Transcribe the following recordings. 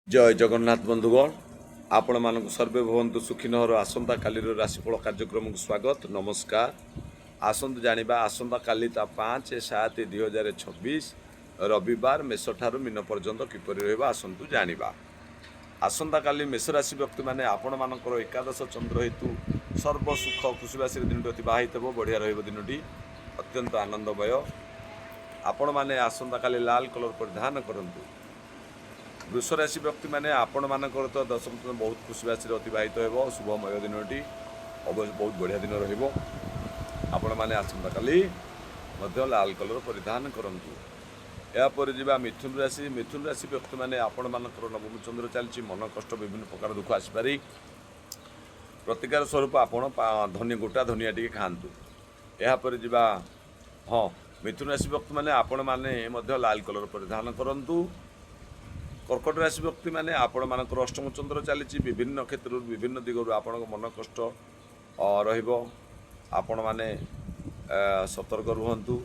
ଜୟ ଜଗନ୍ନାଥ ବନ୍ଧୁଗଣ, ଆପଣମାନଙ୍କୁ ସର୍ବେ ଭବନ୍ତୁ ସୁଖିନଃର ଆସନ୍ତାକାଲିର ରାଶିଫଳ କାର୍ଯ୍ୟକ୍ରମକୁ ସ୍ୱାଗତ, ନମସ୍କାର। ଆସନ୍ତୁ ଜାଣିବା ଆସନ୍ତାକାଲି ତା 5/7/2026 ରବିବାର ମେଷଠାରୁ ମୀନ ପର୍ଯ୍ୟନ୍ତ କିପରି ରହିବ। ଆସନ୍ତୁ ଜାଣିବା। ଆସନ୍ତାକାଲି ମେଷ ରାଶି ବ୍ୟକ୍ତିମାନେ, ଆପଣମାନଙ୍କର ଏକାଦଶ ଚନ୍ଦ୍ର ହେତୁ ସର୍ବ ସୁଖ ଖୁସିବାସିରେ ଦିନଟି ଅତିବାହିତ ହେବ। ବଢ଼ିଆ ରହିବ ଦିନଟି, ଅତ୍ୟନ୍ତ ଆନନ୍ଦମୟ। ଆପଣମାନେ ଆସନ୍ତାକାଲି ଲାଲ କଲର୍ ପରିଧାନ କରନ୍ତୁ। ବୃଷ ରାଶି ବ୍ୟକ୍ତିମାନେ, ଆପଣମାନଙ୍କର ତ ଦଶମ ବହୁତ ଖୁସିବାସିରେ ଅତିବାହିତ ହେବ। ଶୁଭମୟ ଦିନଟି ଅବଶ୍ୟ ବହୁତ ବଢ଼ିଆ ଦିନ ରହିବ। ଆପଣମାନେ ଆସନ୍ତାକାଲି ମଧ୍ୟ ଲାଲ କଲର୍ ପରିଧାନ କରନ୍ତୁ। ଏହାପରେ ଯିବା ମିଥୁନ ରାଶି। ମିଥୁନ ରାଶି ବ୍ୟକ୍ତିମାନେ, ଆପଣମାନଙ୍କର ନବମ ଚନ୍ଦ୍ର ଚାଲିଛି। ମନ କଷ୍ଟ, ବିଭିନ୍ନ ପ୍ରକାର ଦୁଃଖ ଆସିପାରେ। ପ୍ରତିକାର ସ୍ୱରୂପ ଆପଣ ଧନିଆ, ଗୋଟା ଧନିଆ ଟିକେ ଖାଆନ୍ତୁ। ଏହାପରେ ଯିବା, ହଁ, ମିଥୁନ ରାଶି ବ୍ୟକ୍ତିମାନେ, ଆପଣମାନେ ମଧ୍ୟ ଲାଲ କଲର୍ ପରିଧାନ କରନ୍ତୁ। କର୍କଟ ରାଶି ବ୍ୟକ୍ତିମାନେ, ଆପଣମାନଙ୍କର ଅଷ୍ଟମ ଚନ୍ଦ୍ର ଚାଲିଛି। ବିଭିନ୍ନ କ୍ଷେତ୍ରରୁ, ବିଭିନ୍ନ ଦିଗରୁ ଆପଣଙ୍କ ମନ କଷ୍ଟ ରହିବ। ଆପଣମାନେ ସତର୍କ ରୁହନ୍ତୁ।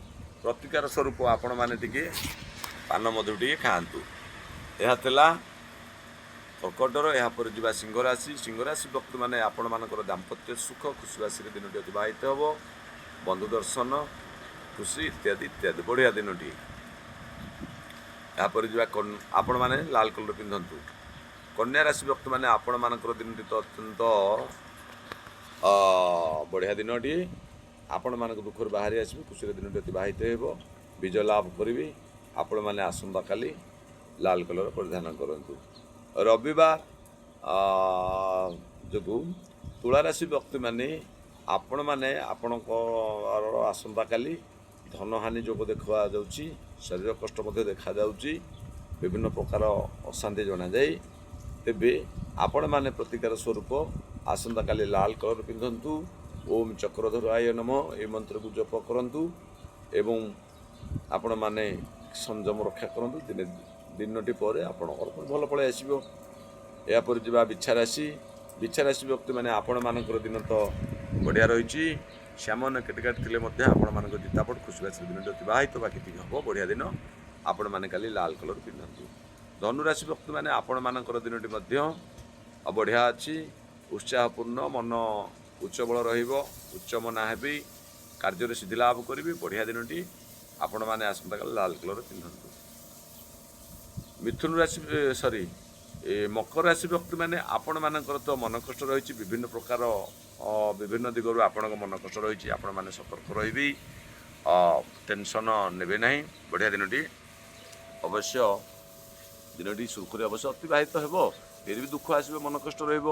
ପ୍ରତିକାର ସ୍ୱରୂପ ଆପଣମାନେ ଟିକେ ପାନ ମଧୁରି ଟିକେ ଖାଆନ୍ତୁ। ଏହା ଥିଲା କର୍କଟର। ଏହାପରେ ଯିବା ସିଂହ ରାଶି। ସିଂହ ରାଶି ବ୍ୟକ୍ତିମାନେ, ଆପଣମାନଙ୍କର ଦାମ୍ପତ୍ୟ ସୁଖ ଖୁସିବାସିରେ ଦିନଟି ଅତିବାହିତ ହେବ। ବନ୍ଧୁ ଦର୍ଶନ, ଖୁସି ଇତ୍ୟାଦି ଇତ୍ୟାଦି, ବଢ଼ିଆ ଦିନଟି। ଏହାପରେ ଯିବା, ଆପଣମାନେ ଲାଲ କଲର୍ ପିନ୍ଧନ୍ତୁ। କନ୍ୟା ରାଶି ବ୍ୟକ୍ତିମାନେ, ଆପଣମାନଙ୍କର ଦିନଟି ତ ଅତ୍ୟନ୍ତ ବଢ଼ିଆ ଦିନଟିଏ। ଆପଣମାନଙ୍କ ଦୁଃଖରୁ ବାହାରି ଆସିବେ, ଖୁସିର ଦିନଟି ଅତିବାହିତ ହେବ, ବିଜୟ ଲାଭ କରିବେ। ଆପଣମାନେ ଆସନ୍ତାକାଲି ଲାଲ କଲର୍ ପରିଧାନ କରନ୍ତୁ। ରବିବାର ଯୋଗୁଁ ତୁଳା ରାଶି ବ୍ୟକ୍ତିମାନେ, ଆପଣମାନେ ଆପଣଙ୍କର ଆସନ୍ତାକାଲି ଧନହାନି ଯୋଗ ଦେଖାଯାଉଛି। ଶରୀର କଷ୍ଟ ମଧ୍ୟ ଦେଖାଯାଉଛି। ବିଭିନ୍ନ ପ୍ରକାର ଅଶାନ୍ତି ଜଣାଯାଏ। ତେବେ ଆପଣମାନେ ପ୍ରତିକାର ସ୍ୱରୂପ ଆସନ୍ତାକାଲି ଲାଲ କଲର୍ ପିନ୍ଧନ୍ତୁ। ଓମ୍ ଚକ୍ରଧରାୟ ନମଃ, ଏ ମନ୍ତ୍ରକୁ ଜପ କରନ୍ତୁ ଏବଂ ଆପଣମାନେ ସଂଯମ ରକ୍ଷା କରନ୍ତୁ। ଦିନେ ଦିନଟି ପରେ ଆପଣଙ୍କର ପୁଣି ଭଲ ପଳେଇ ଆସିବ। ଏହାପରେ ଯିବା ବିଛା ରାଶି। ବିଛା ରାଶି ବ୍ୟକ୍ତିମାନେ, ଆପଣମାନଙ୍କର ଦିନ ତ ବଢ଼ିଆ ରହିଛି। ଶ୍ୟାମନ କେଟକାଟ ଥିଲେ ମଧ୍ୟ ଆପଣମାନଙ୍କ ଜିତାପଟ, ଖୁସିବାସିର ଦିନଟି ଅତିବାହିତ ବାକି ଟିକେ ହେବ। ବଢ଼ିଆ ଦିନ। ଆପଣମାନେ କାଲି ଲାଲ କଲର୍ ପିନ୍ଧନ୍ତୁ। ଧନୁରାଶି ବ୍ୟକ୍ତିମାନେ, ଆପଣମାନଙ୍କର ଦିନଟି ମଧ୍ୟ ବଢ଼ିଆ ଅଛି। ଉତ୍ସାହପୂର୍ଣ୍ଣ, ମନ ଉଚ୍ଚବଳ ରହିବ, ଉଚ୍ଚ ମନା ହେବି, କାର୍ଯ୍ୟରେ ସିଦ୍ଧି ଲାଭ କରିବେ। ବଢ଼ିଆ ଦିନଟି। ଆପଣମାନେ ଆସନ୍ତାକାଲି ଲାଲ କଲର୍ ପିନ୍ଧନ୍ତୁ। ମିଥୁନ ରାଶି, ସରି, ଏ ମକର ରାଶି ବ୍ୟକ୍ତିମାନେ, ଆପଣମାନଙ୍କର ତ ମନ କଷ୍ଟ ରହିଛି। ବିଭିନ୍ନ ପ୍ରକାର ବିଭିନ୍ନ ଦିଗରୁ ଆପଣଙ୍କ ମନ କଷ୍ଟ ରହିଛି। ଆପଣମାନେ ସତର୍କ ରହିବେ, ଟେନସନ୍ ନେବେ ନାହିଁ। ବଢ଼ିଆ ଦିନଟି। ଅବଶ୍ୟ ଦିନଟି ସୁରୁଖୁରୁରେ ଅବଶ୍ୟ ଅତିବାହିତ ହେବ, ଫେର ବି ଦୁଃଖ ଆସିବ, ମନ କଷ୍ଟ ରହିବ।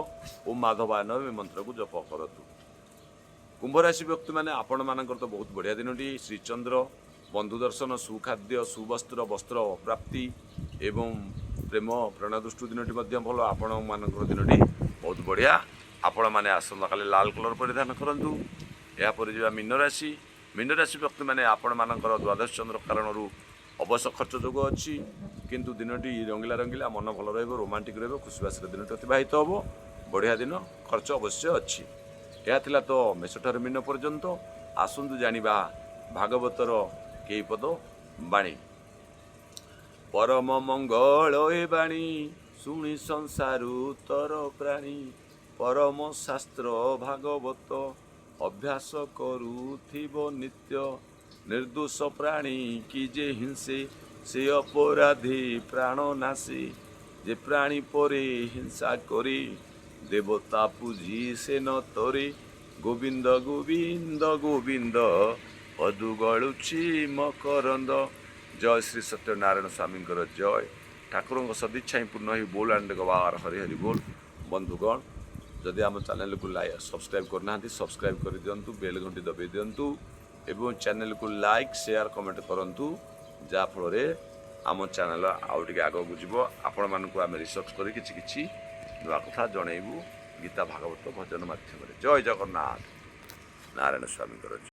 ଓମ୍ ମାଧବାୟ ନମଃ ଏ ମନ୍ତ୍ରକୁ ଜପ କରନ୍ତୁ। କୁମ୍ଭ ରାଶି ବ୍ୟକ୍ତିମାନେ, ଆପଣମାନଙ୍କର ତ ବହୁତ ବଢ଼ିଆ ଦିନଟି। ଶ୍ରୀଚନ୍ଦ୍ର, ବନ୍ଧୁ ଦର୍ଶନ, ସୁଖାଦ୍ୟ, ସୁବସ୍ତ୍ର, ବସ୍ତ୍ର ପ୍ରାପ୍ତି ଏବଂ ପ୍ରେମ ପ୍ରେରଣା ଦୃଷ୍ଟି ଦିନଟି ମଧ୍ୟ ଭଲ। ଆପଣମାନଙ୍କର ଦିନଟି ବହୁତ ବଢ଼ିଆ। ଆପଣମାନେ ଆସନ୍ତାକାଲି ଲାଲ କଲର୍ ପରିଧାନ କରନ୍ତୁ। ଏହାପରେ ଯିବା ମୀନ ରାଶି। ମୀନ ରାଶି ବ୍ୟକ୍ତିମାନେ, ଆପଣମାନଙ୍କର ଦ୍ୱାଦଶ ଚନ୍ଦ୍ର କାରଣରୁ ଅବଶ୍ୟ ଖର୍ଚ୍ଚ ଯୋଗ ଅଛି, କିନ୍ତୁ ଦିନଟି ରଙ୍ଗିଲା ରଙ୍ଗିଲା, ମନ ଭଲ ରହିବ, ରୋମାଣ୍ଟିକ୍ ରହିବ, ଖୁସିବାସିର ଦିନଟି ଅତିବାହିତ ହେବ। ବଢ଼ିଆ ଦିନ, ଖର୍ଚ୍ଚ ଅବଶ୍ୟ ଅଛି। ଏହା ଥିଲା ତ ମେଷଠାରୁ ମୀନ ପର୍ଯ୍ୟନ୍ତ। ଆସନ୍ତୁ ଜାଣିବା ଭାଗବତର କେଇ ପଦ ବାଣୀ। ପରମ ମଙ୍ଗଳ ଏ ବାଣୀ, ଶୁଣି ସଂସାରୁ ତର ପ୍ରାଣୀ। ପରମ ଶାସ୍ତ୍ର ଭାଗବତ, ଅଭ୍ୟାସ କରୁଥିବ ନିତ୍ୟ। ନିର୍ଦ୍ଦୋଷ ପ୍ରାଣୀ କି ଯେ ହିଂସେ, ସେ ଅପରାଧୀ ପ୍ରାଣ ନାଶେ। ଯେ ପ୍ରାଣୀ ପରେ ହିଂସା କରି, ଦେବତା ପୂଜି ସେ ନ ତରେ। ଗୋବିନ୍ଦ ଗୋବିନ୍ଦ ଗୋବିନ୍ଦ, ପଦୁ ଗଳୁଛି ମକରନ୍ଦ। ଜୟ ଶ୍ରୀ ସତ୍ୟନାରାୟଣ ସ୍ୱାମୀଙ୍କର ଜୟ। ଠାକୁରଙ୍କ ସଦିଚ୍ଛା ହିଁ ପୂର୍ଣ୍ଣ ହେଇ। ବୋଲ ଆଣ୍ଡ ଗବାର ହରି ହରି ବୋଲ। ବନ୍ଧୁଗଣ, ଯଦି ଆମ ଚ୍ୟାନେଲକୁ ସବସ୍କ୍ରାଇବ୍ କରିନାହାନ୍ତି, ସବସ୍କ୍ରାଇବ୍ କରିଦିଅନ୍ତୁ, ବେଲ୍ ଘଣ୍ଟି ଦବାଇ ଦିଅନ୍ତୁ ଏବଂ ଚ୍ୟାନେଲକୁ ଲାଇକ୍, ସେୟାର, କମେଣ୍ଟ କରନ୍ତୁ, ଯାହାଫଳରେ ଆମ ଚ୍ୟାନେଲ ଆଉ ଟିକେ ଆଗକୁ ଯିବ। ଆପଣମାନଙ୍କୁ ଆମେ ରିସର୍ଚ୍ଚ କରି କିଛି କିଛି ନୂଆ କଥା ଜଣେଇବୁ ଗୀତା, ଭାଗବତ, ଭଜନ ମାଧ୍ୟମରେ। ଜୟ ଜଗନ୍ନାଥ, ନାରାୟଣ ସ୍ୱାମୀଙ୍କର ଜୟ।